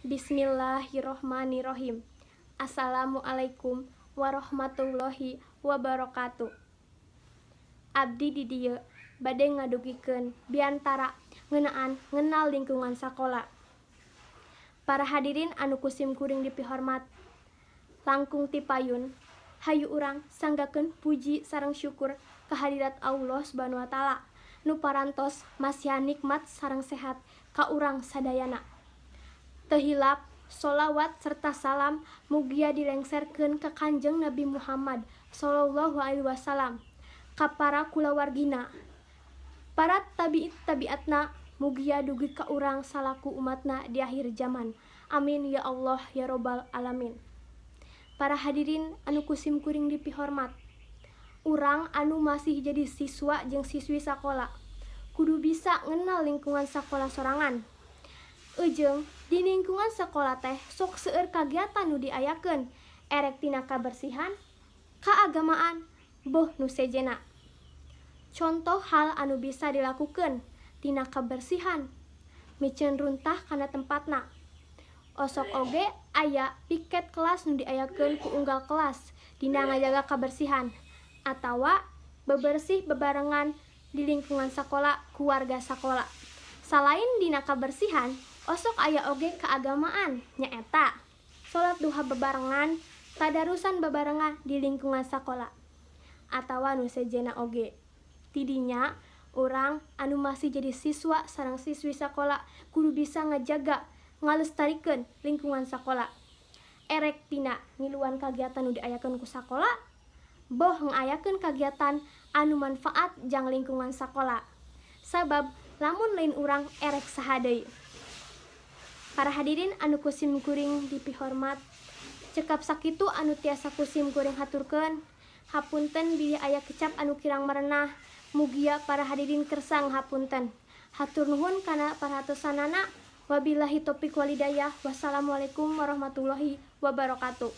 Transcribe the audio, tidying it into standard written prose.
Bismillahirrohmanirrohim. Assalamualaikum warahmatullahi wabarakatuh. Abdi di dieu bade ngadugikeun biantara ngeunaan ngenal lingkungan sakola. Para hadirin anu ku sim kuring dipihormat, langkung ti payun, hayu urang sanggakeun puji sareng syukur kehadirat Allah Subhanahu wa Ta'ala nu parantos masihan nikmat sareng sehat ka urang sadayana. Teu hilap sholawat serta salam mugia dilengserkeun ka Kanjeng Nabi Muhammad Shallallahu Alaihi Wasallam, ka para kulawargina, para tabiin tabiatna, mugia dugi ka urang salaku umatna di akhir zaman. Amin ya Allah ya Robbal alamin. Para hadirin anu ku sim kuring dipihormat, urang anu masih jadi siswa jeung siswi sakola kudu bisa ngenal lingkungan sakola sorangan. Ejeng di lingkungan sekolah teh sok seueur kagiatan nu diayakeun, erek tina kabersihan, keagamaan, boh nu sejenna. Contoh hal anu bisa dilakukan tina kebersihan, miceun runtah kana tempatna. Osok oge aya piket kelas nu diayakeun ku unggal kelas dina ngajaga kebersihan atawa bebersih bebarengan di lingkungan sekolah ku warga sakola. Selain dina kebersihan, osok aya oge keagamaan, nyaeta salat duha bebarengan, tadarusan bebarengan di lingkungan sakola atawa nu sejenna oge. Tidinya urang anu masih jadi siswa sareng siswi sakola kudu bisa ngajaga, ngalestarikeun lingkungan sakola, erek tina ngiluan kagiatan nu diayakeun ku sakola, boh ngayakeun kagiatan anu manfaat jang lingkungan sakola, sabab lamun lain urang, erek saha deui? Para hadirin anu ku sim kuring dipihormat, cekap sakitu anu tiasa ku sim kuring haturkeun. Hapunten bilih aya kecap anu kirang merenah, mugia para hadirin kersa ngahapunten. Hatur nuhun kana perhatosanana. Wabillahi taufiq walhidayah. Wassalamualaikum warahmatullahi wabarakatuh.